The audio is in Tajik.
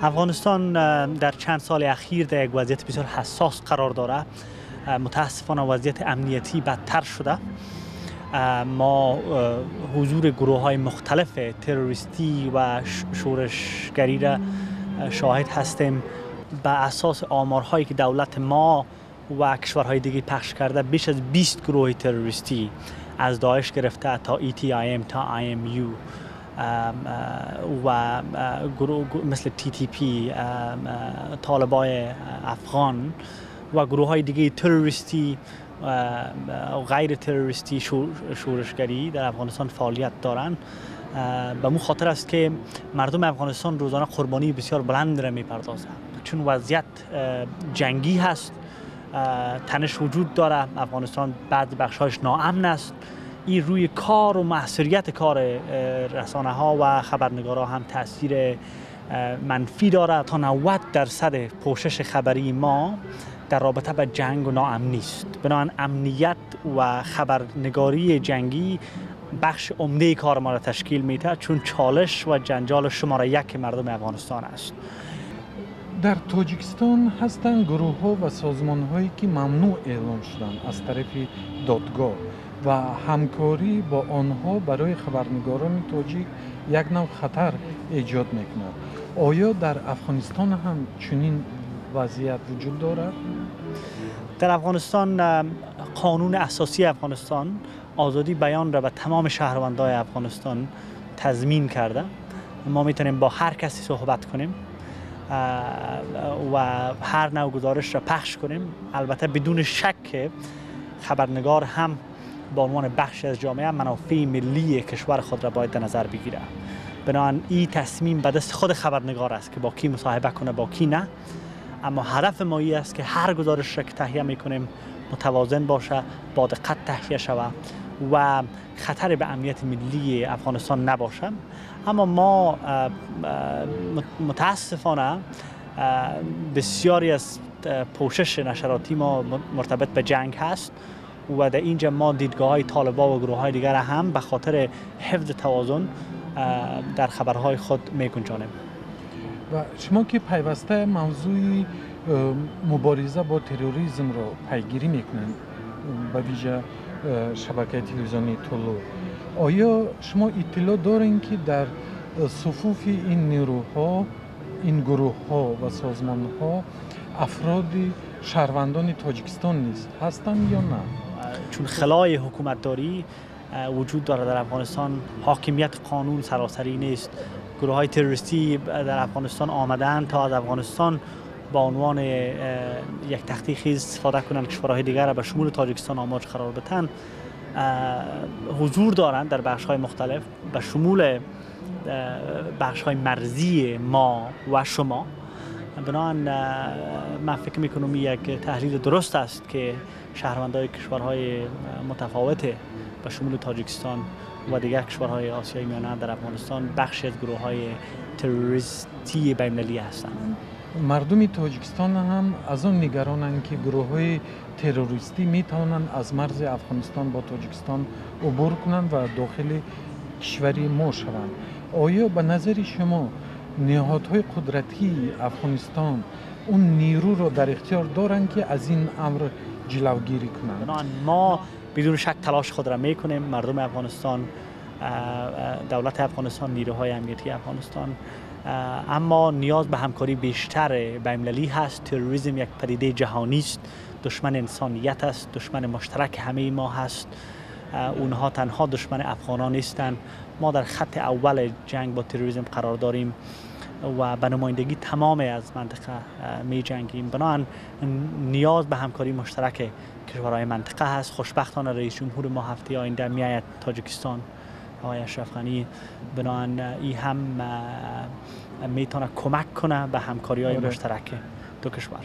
Афғонистон дар чанд соли ахир дар як вазъияти бисёр ҳассос қарор дорад. Мутаассифона, вазъияти амниятӣ бадтар шуда. Мо ҳузури гурӯҳҳои мухталиф террористӣ ва шӯришгарӣ را шоҳид ҳастем. Ба асоси оморҳое ки давлати мо ва кишварҳои дигаре пахш карда, беш аз 20 гурӯҳи террористӣ аз Доиш гирифта то ETIM تا IMU و گروه مثل TTP، طالبای افغان و گروه های دیگه تروریستی و غیر تروریستی، شورشگری در افغانستان فعالیت دارند. به مو خاطر است که مردم افغانستان روزانه قربانی بسیار بلند را میپردازند، چون وضعیت جنگی هست، تنش وجود داره. افغانستان بعض بخشهایش ناامن است. این روی کار و موثریت کار رسانه ها و خبرنگارها هم تاثیر منفی داره. تا 90% پوشش خبری ما در رابطه با جنگ و ناامنی است. بنابراین امنیت و خبرنگاری جنگی بخش عمده کار ما را تشکیل میده، چون چالش و جنجال شماره یک مردم افغانستان است. Дар Тоҷикистон ҳастанд гурӯҳҳо ва созмонҳое, ки мамнӯъ эълон шуданд аз тарафи додгоҳ ва ҳамкорӣ бо онҳо барои хабарнигорони тоҷик як нав хатар эҷод мекунад. Оё дар Афғонистон ҳам чунин вазъият вуҷуд дорад? Дар Афғонистон қонуни асосии Афғонистон озодии баён را به تمام شهروندای افغانستان تضمین کرده. ما میتونیم با هر کسی صحبت کنیم و هر نوع گزارش را پخش کنیم. البته بدون شک خبرنگار هم به عنوان بخشی از جامعه منافع ملی کشور خود را باید در نظر بگیره. بنابراین این تصمیم به دست خود خبرنگار است که با کی مصاحبه کنه، با کی نه. اما هدف ما این است که هر گزارش را که تهیه میکنیم متوازن باشه، با دقت تهیه شود و خطر به امنیت ملی افغانستان نباشه. اما ما متاسفانه بسیاری از پوشش نشراتی ما مرتبط به جنگ هست و در اینجا ما دیدگاه های طالبا و گروه های دیگر هم به خاطر حفظ توازن در خبرهای خود میگنجانیم. Ва шумо ки пайваста мавзӯи мубориза бо терроризмро пайгирӣ мекунед, ба вижа шабакаи телевизионии Тулӯъ, оё шумо иттилоъ дорем, ки дар суфуфи ин нерӯҳо, ин гурӯҳҳо ва созмонҳо афроди шаҳрвандони Тоҷикистон низ ҳастанд ё на? Чун خلای حکومتداری وجود دارد در افغانستان، حاکمیت قانون سراسری نیست، گروه های تروریستی در افغانستان آمدن تا از افغانستان با عنوان یک تخته خیز استفاده کنند، کشورهای دیگر را به شمول تاجیکستان آماج قرار بدن، حضور دارند در بخش های مختلف، به شمول بخش های مرزی ما و شما. بنابراین من فکر میکنم یک تحلیل درست است که شهروندای کشورهای متفاوت به شمول تاجیکستان و دیگر کشورهای آسیای میانه در افغانستان بخشی از گروه های تروریستی بین‌المللی هستند. Мардуми Тоҷикистон ҳам аз он нигаронанд, ки гурӯҳҳои террористӣ метавонанд аз марзи Афғонистон бо Тоҷикистон убур кунанд ва дохили кишвари мо шаванд. Оё ба назари шумо ниҳодҳои қудратии Афғонистон он нерӯро дар ихтиёр доранд, ки аз ин амр ҷилавгирӣ кунанд? Мо бидуни шак талош خود را میکنیم، мардум Афғонистон, давлати Афғонистон, нерӯҳои амниятии Афғонистон, اما نیاز به همکاری بیشتر بین‌المللی هست. تروریسم یک پدیده جهانی است، دشمن انسانیت است، دشمن مشترک همه ما هست. اونها تنها دشمن افغانان نیستند. ما در خط اول جنگ با تروریسم قرار داریم و به نمایندگی تمام از منطقه می جنگیم. بنابراین نیاز به همکاری مشترک کشورهای منطقه هست. خوشبختانه رئیس جمهور ما هفته آینده میآید تاجیکستان، آقای اشرف غنی. بنابراین این هم میتونه کمک کنه به همکاری های مشترک دو کشور.